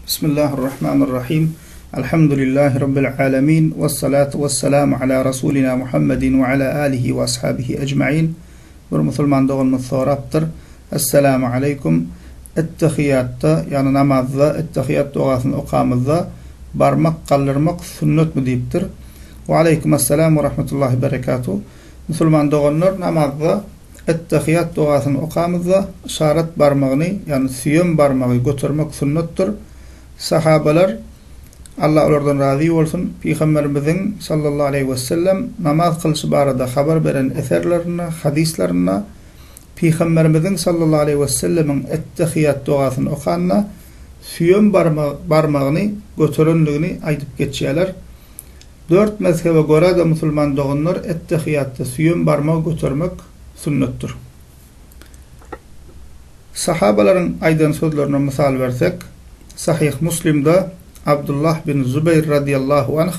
Bismillahir-Rahmanir-Rahim. Elhamdülillahi Rabbil alemin. Vessalatu vesselamu ala Rasulina Muhammedin we ala alihi we ashabihi ecmain. Bir musulman doganymyz sorapdyr. Esselamu aleýkum. Ettehiýatda, ýagny namazda ettehiýat dogasyny okamyzda barmak galdyrmak sünnetmi diýipdir. We aleýkum esselam we rahmetullahi berekatuh. Musulman doganlar namazda Ettehiýat dogasyny okamyzda yşarat barmagyny, ýagny süýem barmagy götermek sünnetdir. Sahabalar, Allah olardan razy bolsun, Pygamberimiziň, sallallahu aleýhi wesellem, namaz kylyşy barada habar beren eserlerinde, hadyslarynda, Pygamberimiziň, sallallahu aleýhi wesellemiň, Ettehiýat dogasyny okanda süýem barmagyny göterendigini aýdyp geçýärler. Dört mezhebe görä-de musulman doganlar ettehiýatda süýem barmagy götermek sünnetdir. Sahabalaryň aýdan sözlerine mysal bersek, Sahyh Muslimde Abdullah bin Zubeýr radiýallahu anh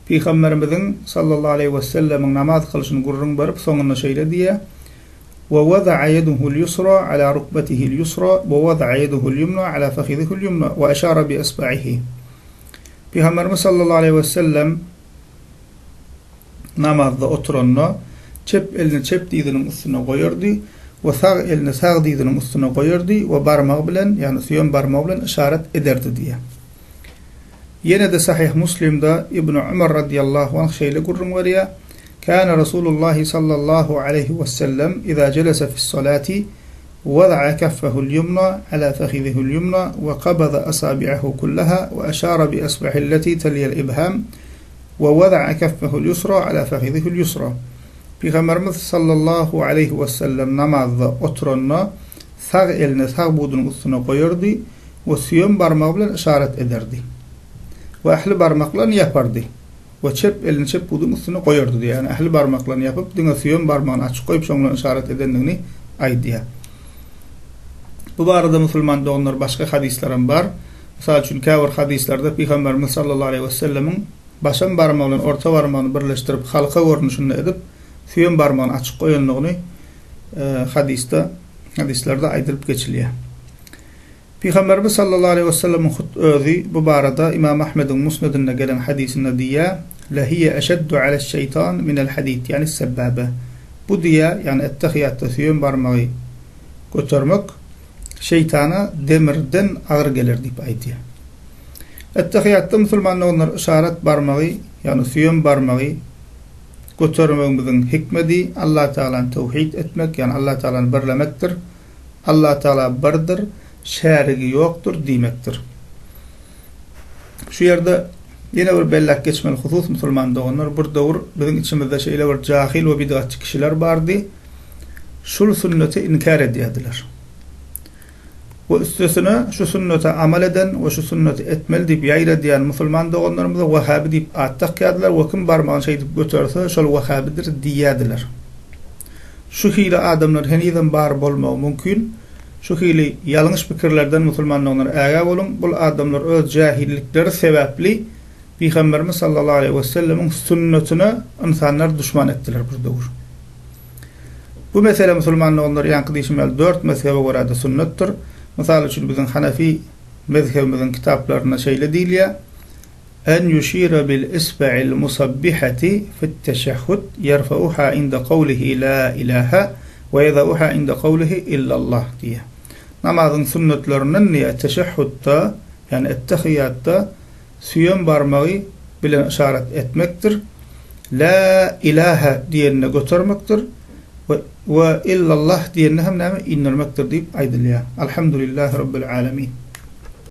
Pygamberimiziň sallallahu aleýhi wesellemiň namaz kylyşyny gürrüň berip soňunda şeýle diýýär, Wa wada'a yeduhu'l ýusra ala rukbetihi'l ýusra wa wada'a yeduhu'l ýumna ala fakhidhihi'l ýumna wa aşara bi asba'ihi. Pygamberimiz sallallahu aleýhi wesellem namazda oturanda çep elini çep dyzynyň üstüne goýardy we sag elini sag dyzynyň üstüne goýardy we barmagy bilen, ýagny süýem barmagy bilen yşarat ederdi diýýär. Ýene-de Sahyh Muslimde Ibn Umar radiyallahu anh şeýle gürrüň berýär, Kana Rasulullahi sallallahu aleýhi wesellem iza jelese fis-salati Wada'a keffehul-ýumna ala fahidihil-ýumna we kabada asabi'ahu kullaha we aşara bi asba'illeti teliyel-ibham we wada'a keffehul-ýusra ala fahidihil-ýusra. Pygamberimiz sallallahu aleýhi we sellem namazda oturanda sag elini sag budunyň üstüne goýardy we süýem barmagy bilen yşarat ederdi we ähli barmaklaryny ýapardy. We çep elini çep buduň üstüne goýardy diýýär. Ýagny ähli barmaklaryny ýapyp, diňe süýem barmagyny açyk goýup, şoň bilen yşarat edendigini aýdýar. Bu barada musulman doganlar başga hadyslaram bar. Mysal üçin, käbir hadyslarda Pygamberimiz sallallahu aleýhi wesellemiň başam barmagy bilen orta barmagyny birleşdirip halka görnüşinde edip, süýem barmagyny açyk goýandygyny hadysda, hadyslarda aýdylyp geçilýär. Pygamberimiz sallallahu aleýhi wesellemiň hut özi bu barada Ymam Ahmediň Musnedinde gelen hadysynda diýýär, Lehiýe eşeddu aleş-şeýtan minel-hadid, ýagny sebbabe. Bu diýýär, ýagny ettehiýatda süýem barmagy götermek şeýtana demirden agyr geler diýip aýdýar. Ettehiýatda musulman doganlar yşarat barmagy, ýagny süýem barmagy götermegimiziň hikmedi Allatagalany tewhid etmek, ýagny Allatagalany birlemekdir. Allatagala birdir, şärigi ýokdur diýmekdir. Şu ýerde ýene bir belläp geçmeli husus musulman doganlar, bir döwür biziň içimizde şeýle bir jahil we bidgatçy kişiler bardy, şul sünneti inkär edýärdiler. We üstesine şu sünnete amal eden we şu sünneti etmeli diýip ýaýradýan musulman doganlarymyza wahhabi diýip at dakýardylar we kim barmagyny şeýdip göterse şol wahhabidir diýýärdiler. Şu hili adamlar henizem bar bolmagy mümkin. Şu hili ýalňyş pikirlerden musulman doganlar ägä boluň. Bul adamlar öz jähillikleri sebäpli Pygamberimiz sallallahu aleýhi wesellemiň sünnetine ynsanlary duşman etdiler bir döwür. Bu mesele musulman doganlar ýaňky diýşim ýaly dört mezhebe görä-de sünnetdir. Mysal üçin biziň Hanefi mezhebimiziň kitaplarynda şeýle diýilýär. En ýuşira bil isba'il musabbihati fit teşehhud ýerfauha inde kawlihi la ilaha we ýedauha inde kawlihi illallah diýýär. Namazyň sünnetlerinden diýýär, teşehhudda, ýagny ettehiýatda süýem barmagy bilen yşarat etmekdir. La ilaha diýeninde götermekdir we we illallah diýeninde hem näme indirmekdir diýip aýdylýar. Alhamdulillahi rabbil alemin.